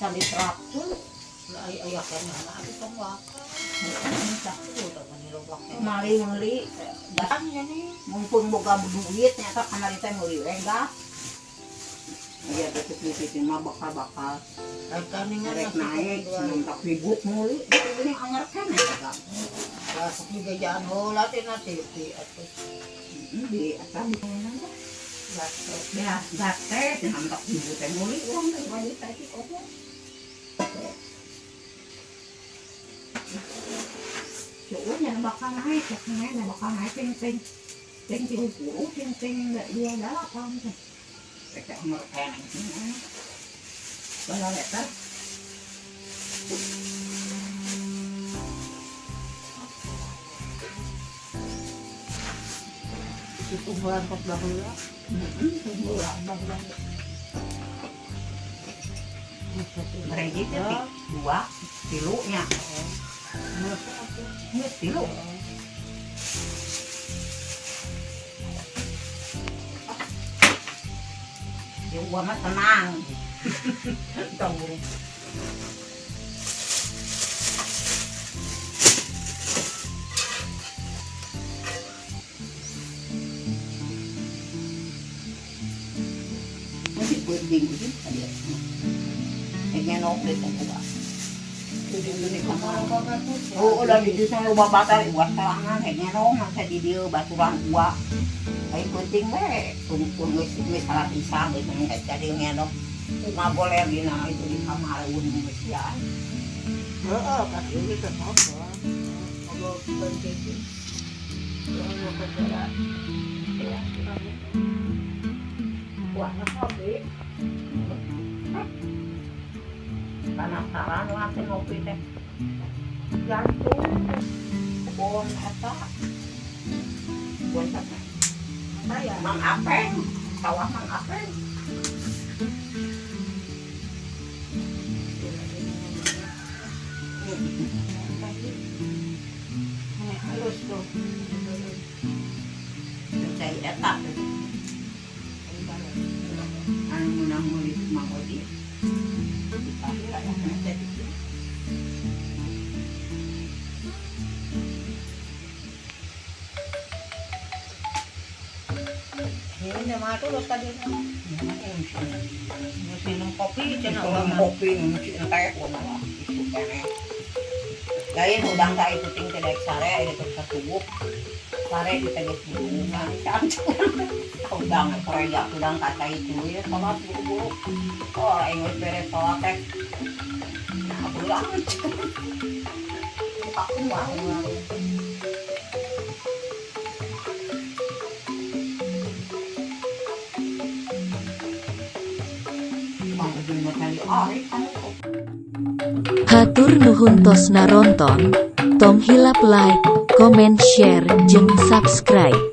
Can ditraktur. Ay aya kana na atuh tong waka. Mali meuli gas mumpung boga duit nyata kamari teh meuli we gas. Iya, tapi TV mah bakal-bakal rek naik, senang ribut meuli. Ini anyar keneh eta. Masuk juga jangan heula tina TV atuh. Di eta di Gas. Gas gas teh senang ribut teh meuli urang teh wajib teh opo. Cuunya bakal naik, ya bakal naik ting ting ting 30 ting ting 28 teh. Rek anyar keneh. Bahala eta. Ditungguan kos baheula. Heeh, Baheula. Mereka teh dua tilunya. Geus tilu. Ya gua mah tenang. Tong buru. Masih penting gitu tadi. Ngenok deh teh gua. Di kamar. Oh, udah di desa loba batal buat talangan ngenok masa di dieu baturan gua. Ai penting we, pun geus geus salah pisah geus jadi ngenok. Ngagoler dina itu di kamar eueun geus ya. Heeh, kan ieu teh apa? Ngobrol penting. Ya, Wah, ngopi. Penasaran lah teh ngopi teh. Jantung. Bon eta. Bon eta. Saya. Mang Apeng, sawah Mang Apeng. Halus tuh. Cai eta teh. Anu meunang meuli Mang Odi. Dipahila ya teh itu. Ini mah terus tadi. Minum kopi cenah Minum kopi, minum teh, mah isu keneh. Lain udang ka itu ting teh daek sare ini teh satubuh. Sare di teh geus bulungan. Udang korea udang kaca itu ya salat buru-buru. Oh, aing geus beres salat teh. Nah, pulang. Aku mau. Mang Udin mah tadi ari kan. Hatur nuhun tos naronton, tong hilap like, comment, share, jeung subscribe.